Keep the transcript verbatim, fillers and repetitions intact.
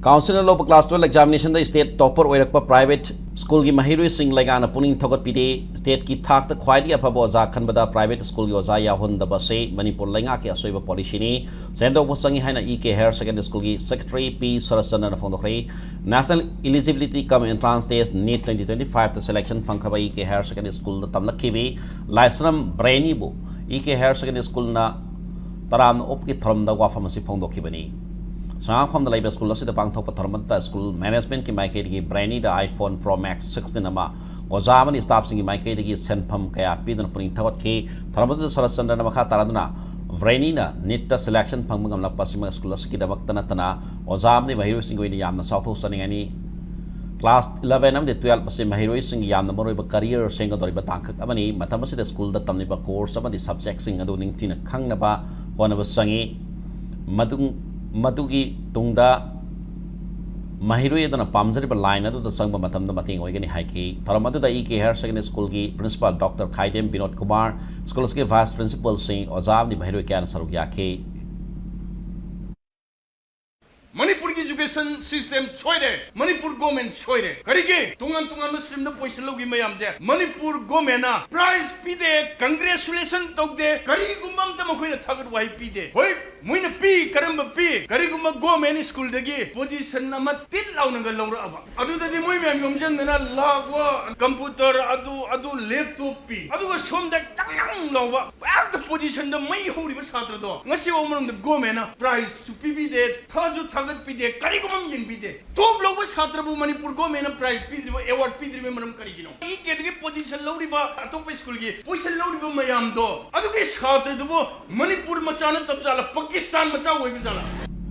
ꯀꯥꯎꯟꯁꯤꯜꯅ ꯂꯧꯕ class twelve ꯑꯦꯛꯖꯥꯃꯤꯅꯦꯁꯟꯗ state topper ꯑꯣꯏꯔꯛꯄ ꯄ꯭ꯔꯥꯏꯚꯦꯠ ꯁ꯭ꯀꯨꯜꯒꯤ ꯃꯍꯩꯔꯣꯏꯁꯤꯡ ꯂꯩꯉꯥꯛꯅ ꯄꯨꯛꯅꯤꯡ ꯊꯧꯒꯠꯄꯤꯗꯦ꯫ ꯁ꯭ꯇꯦꯠꯀꯤ ꯊꯥꯛꯇ ꯈ꯭ꯋꯥꯏꯗꯒꯤ ꯑꯐꯕ ꯑꯣꯖꯥ ꯈꯟꯕꯗ ꯄ꯭ꯔꯥꯏꯚꯦꯠ ꯁ꯭ꯀꯨꯜꯒꯤ ꯑꯣꯖꯥ ꯌꯥꯎꯍꯟꯗꯕ ꯑꯁꯤ ꯃꯅꯤꯄꯨꯔ ꯂꯩꯉꯥꯛꯀꯤ ꯑꯁꯣꯏꯕ ꯄꯣꯂꯤꯁꯤꯅꯤ꯫ ꯁꯦꯝꯗꯣꯛꯄ ꯆꯪꯏ ꯍꯥꯏꯅ ꯏ ꯀꯦ ꯍꯥꯌꯔ ꯁꯦꯀꯦꯟꯗꯔꯤ ꯁ꯭ꯀꯨꯜꯒꯤ ꯁꯦꯀ꯭ꯔꯦꯇꯔꯤ ꯄꯤ ꯁꯔꯠꯆꯟꯗ꯭ꯔꯅ ꯐꯣꯡꯗꯣꯛꯈ꯭ꯔꯦ꯫ National Eligibility cum Entrance Test, NEET twenty twenty five ꯇ ꯁꯦꯂꯦꯛꯁꯟ ꯐꯪꯈ꯭ꯔꯕ ꯏ ꯀꯦ ꯍꯥꯌꯔ ꯁꯦꯀꯦꯟꯗꯔꯤ ꯁ꯭ꯀꯨꯜꯗ ꯇꯝꯂꯛꯈꯤꯕꯤ ꯂꯥꯏꯁ꯭ꯔꯝ ꯕ꯭ꯔꯦꯅꯤꯕꯨ ꯏ ꯀꯦ ꯍꯥꯌꯔ ꯁꯦꯀꯦꯟꯗꯔꯤ ꯁ꯭ꯀꯨꯜꯅ ꯇꯔꯥꯝꯅ ꯑꯣꯛꯄꯒꯤ ꯊꯧꯔꯝꯗ ꯋꯥꯐꯝ ꯑꯁꯤ ꯐꯣꯡꯗꯣꯛꯈꯤꯕꯅꯤ꯫ ꯁꯉꯥꯡꯐꯝꯗ ꯂꯩꯕ ꯁ꯭ꯀꯨꯜ ꯑꯁꯤꯗ ꯄꯥꯡꯊꯣꯛꯄ ꯊꯧꯔꯝ ꯑꯗꯨꯗ ꯁ꯭ꯀꯨꯜ ꯃꯦꯅꯦꯖꯃꯦꯟꯠꯀꯤ ꯃꯥꯏꯀꯩꯗꯒꯤ ꯕ꯭ꯔꯦꯅꯤꯗ iPhone Pro Max sixteen ꯑꯃ ꯑꯣꯖꯥ ꯑꯃꯗꯤ ꯁ꯭ꯇꯥꯐꯁꯤꯡꯒꯤ ꯃꯥꯏꯀꯩꯗꯒꯤ ꯁꯦꯟꯐꯝ ꯀꯌꯥ ꯄꯤꯗꯨꯅ ꯄꯨꯛꯅꯤꯡ ꯊꯧꯒꯠꯈꯤ꯫ ꯊꯧꯔꯝ ꯑꯗꯨꯗ ꯁꯔꯠꯆꯟꯗ꯭ꯔꯅ ꯃꯈꯥ ꯇꯥꯔꯗꯨꯅ ꯕ꯭ꯔꯦꯅꯤꯅ ꯅꯤꯠꯇ ꯁꯦꯂꯦꯛꯁꯟ ꯐꯪꯕ ꯉꯝꯂꯛꯄ ꯑꯁꯤꯃꯛ ꯁ꯭ꯀꯨꯜ ꯑꯁꯤꯒꯤꯗꯃꯛꯇ ꯅꯠꯇꯅ ꯑꯣꯖꯥ ꯑꯃꯗꯤ ꯃꯍꯩꯔꯣꯏꯁꯤꯡꯒꯤ ꯑꯣꯏꯅ ꯌꯥꯝꯅ ꯆꯥꯎꯊꯣꯛꯆꯅꯤꯡꯉꯥꯏꯅꯤ꯫ ꯀ꯭ꯂꯥꯁ ꯏꯂꯚꯦꯟ ꯑꯃꯗꯤ ꯇꯨꯋꯦꯜꯐ ꯑꯁꯤ ꯃꯍꯩꯔꯣꯏꯁꯤꯡꯒꯤ ꯌꯥꯝꯅ ꯃꯔꯨꯑꯣꯏꯕ ꯀꯔꯤꯌꯔ ꯁꯦꯝꯒꯗꯧꯔꯤꯕ ꯇꯥꯡꯀꯛ ꯑꯃꯅꯤ꯫ ꯃꯇꯝ ꯑꯁꯤꯗ ꯁ꯭ꯀꯨꯜꯗ ꯇꯝꯂꯤꯕ ꯀꯣꯔꯁ ꯑꯃꯗꯤ ꯁꯕꯖꯦꯛꯁꯤꯡ ꯑꯗꯨ ꯅꯤꯡꯊꯤꯅ ꯈꯪꯅꯕ ꯍꯣꯠꯅꯕ ꯆꯪꯏ꯫ ꯃꯗꯨ, ꯃꯗꯨꯒꯤ ꯇꯨꯡꯗ ꯃꯍꯩꯔꯣꯏ ꯑꯗꯨꯅ ꯄꯥꯝꯖꯔꯤꯕ ꯂꯥꯏꯟ ꯑꯗꯨꯗ ꯆꯪꯕ ꯃꯇꯝꯗ ꯃꯇꯦꯡ ꯑꯣꯏꯒꯅꯤ ꯍꯥꯏꯈꯤ꯫ ꯊꯧꯔꯝ ꯑꯗꯨꯗ ꯏ ꯀꯦ ꯍꯥꯌꯔ ꯁꯦꯀꯦꯟꯗꯔꯤ ꯁ꯭ꯀꯨꯜꯒꯤ ꯄ꯭ꯔꯤꯟꯁꯤꯄꯥꯜ ꯗꯣꯛꯇꯔ ꯈꯥꯏꯗꯦꯝ ꯕꯤꯅꯣꯗ ꯀꯨꯃꯥꯔ, ꯁ꯭ꯀꯨꯜ ꯑꯁꯤꯒꯤ ꯚꯥꯏꯁ ꯄ꯭ꯔꯤꯟꯁꯤꯄꯥꯜꯁꯤꯡ, ꯑꯣꯖꯥ ꯑꯃꯗꯤ ꯃꯍꯩꯔꯣꯏ ꯀꯌꯥꯅ ꯁꯔꯨꯛ ꯌꯥꯈꯤ꯫ ꯃꯅꯤꯄꯨꯔꯒꯤ ꯏꯖꯨꯀꯦꯁꯟ ꯁꯤꯁꯇꯦꯝ ꯁꯣꯏꯔꯦ, ꯃꯅꯤꯄꯨꯔ ꯒꯣꯔꯃꯦꯟ ꯁꯣꯏꯔꯦ꯫ ꯀꯔꯤꯒꯤ ꯇꯣꯉꯥꯟ ꯇꯣꯉꯥꯟꯕ ꯁ꯭ꯇ꯭ꯔꯤꯝꯗ ꯄꯣꯖꯤꯁꯟ ꯂꯧꯈꯤ ꯃꯌꯥꯝꯁꯦ? ꯃꯅꯤꯄꯨꯔ ꯒꯣꯔꯃꯦꯟꯅ ꯄ꯭ꯔꯥꯏꯖ ꯄꯤꯗꯦ, ꯀꯪꯒ꯭ꯔꯦꯆꯨꯂꯦꯁꯟ ꯇꯧꯗꯦ, ꯀꯔꯤꯒꯨꯝꯕ ꯑꯝꯇ ꯃꯈꯣꯏꯅ ꯊꯥꯒꯠ ꯋꯥꯍꯩ ꯄꯤꯗꯦ꯫ ꯍꯣꯏ, ꯃꯣꯏꯅ ꯄꯤ, ꯀꯔꯝꯕ ꯄꯤ? ꯀꯔꯤꯒꯨꯝꯕ ꯒꯣꯔꯃꯦꯟ ꯁ꯭ꯀꯨꯜꯗꯒꯤ ꯄꯣꯖꯤꯁꯟ ꯑꯃ ꯇꯤꯠ ꯂꯥꯎꯅꯒ ꯂꯧꯔꯛꯑꯕ, ꯑꯗꯨꯗꯗꯤ ꯃꯣꯏ ꯃꯌꯥꯝ ꯌꯣꯝꯁꯤꯟꯗꯅ ꯂꯥꯛ ꯋꯥ, ꯀꯝꯄ꯭ꯌꯨꯇꯔ ꯑꯗꯨ, ꯑꯗꯨ, ꯂꯦꯞꯇꯣꯞ ꯄꯤ, ꯑꯗꯨꯒ ꯁꯣꯝꯗ ꯇꯪ ꯂꯥꯎꯕ ꯍꯦꯛꯇ ꯄꯣꯖꯤꯁꯟꯗ ꯃꯩ ꯍꯧꯔꯤꯕ ꯁꯥꯇ꯭ꯔꯗꯣ ꯉꯁꯤꯐꯥꯎ ꯃꯅꯨꯡꯗ ꯒꯣꯔꯃꯦꯟꯅ ꯄ꯭ꯔꯥꯏꯖꯁꯨ ꯄꯤꯕꯤꯗꯦ, ꯊꯥꯁꯨ ꯊꯥꯒꯠꯄꯤꯗꯦ, ꯀꯔꯤꯒꯨꯝꯕ ꯑꯃ ꯌꯦꯡꯕꯤꯗꯦ꯫ ꯇꯣꯞ ꯂꯧꯕ ꯁꯥꯇ꯭ꯔꯕꯨ ꯃꯅꯤꯄꯨꯔ ꯒꯣꯔꯃꯦꯟꯅ ꯄ꯭ꯔꯥꯏꯖ ꯄꯤꯗ꯭ꯔꯤꯕ, ꯑꯦꯋꯥꯔꯗ ꯄꯤꯗ꯭ꯔꯤꯕ ꯃꯔꯝ ꯀꯔꯤꯒꯤꯅꯣ? ꯏ ꯀꯦꯗꯒꯤ ꯄꯣꯖꯤꯁꯟ ꯂꯧꯔꯤꯕ, ꯑꯇꯣꯞꯄ ꯁ꯭ꯀꯨꯜꯒꯤ ꯄꯣꯖꯤꯁꯟ ꯂꯧꯔꯤꯕ ꯃꯌꯥꯝꯗꯣ, ꯑꯗꯨꯒꯤ ꯁꯥꯇ꯭ꯔꯗꯨꯕꯨ ꯃꯅꯤꯄꯨꯔ ꯃꯆꯥ ꯅꯠꯇꯕ ꯖꯥꯠꯂ, ꯄꯥꯀꯤꯁꯇꯥꯟ ꯃꯆꯥ ꯑꯣꯏꯕ ꯖꯥꯠꯂ?